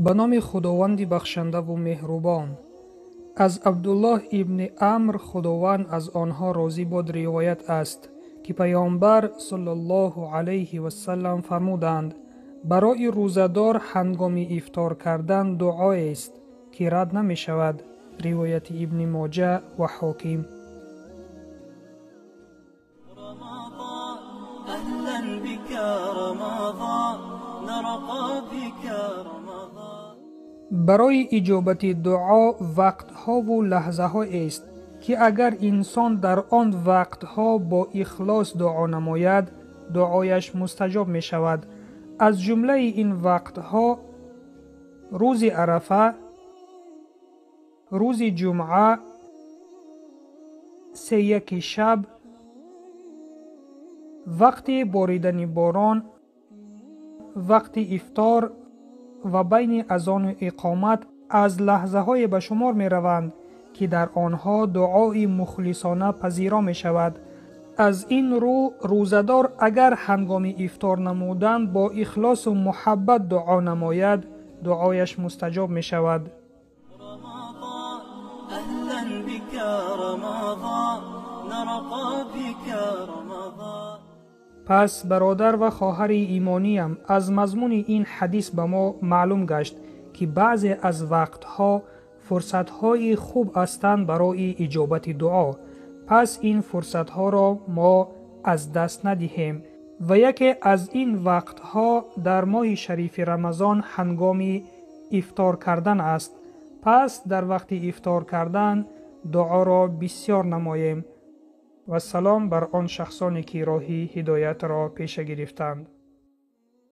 Ба номи Худованди бахшандаву меҳрубон. Аз Абдуллоҳ ибни Амр, Худованд аз онҳо розӣ бод, ривоят аст, ки Паёмбар саллаллоҳу алайҳи васаллам фармуданд: барои рӯзадор ҳангоми ифтор кардан дуоест, ки рад намешавад. Ривояти Ибни Моҷа ва Ҳоким. Барои иҷобати дуо вақтҳову лаҳзаҳоест, ки агар инсон дар он вақтҳо бо ихлос дуо намояд, дуояш мустаҷоб мешавад. Аз ҷумлаи ин вақтҳо рӯзи Арафа, рӯзи ҷумъа, сеяки шаб, вақти боридани борон, вақти ифтор ва байни азону иқомат аз лаҳзаҳое ба шумор мераванд, ки дар онҳо дуои мухлисона пазиро мешавад. Аз ин рӯ рӯзадор агар ҳангоми ифтор намудан бо ихлосу муҳаббат дуо намояд, дуояш мустаҷоб мешавад. Пас бародар ва хоҳари имониям, аз мазмуни ин ҳадис ба мо маълум гашт, ки баъзе аз вақтҳо фурсатҳои хуб ҳастанд барои иҷобати дуо. Пас ин фурсатҳоро мо аз даст надиҳем ва яке аз ин вақтҳо дар моҳи шарифи Рамазон ҳангоми ифтор кардан аст. Пас дар вақти ифтор кардан дуоро бисёр намоем. Вассалом бар он шахсоне, ки роҳи ҳидоятро пеша гирифтанд.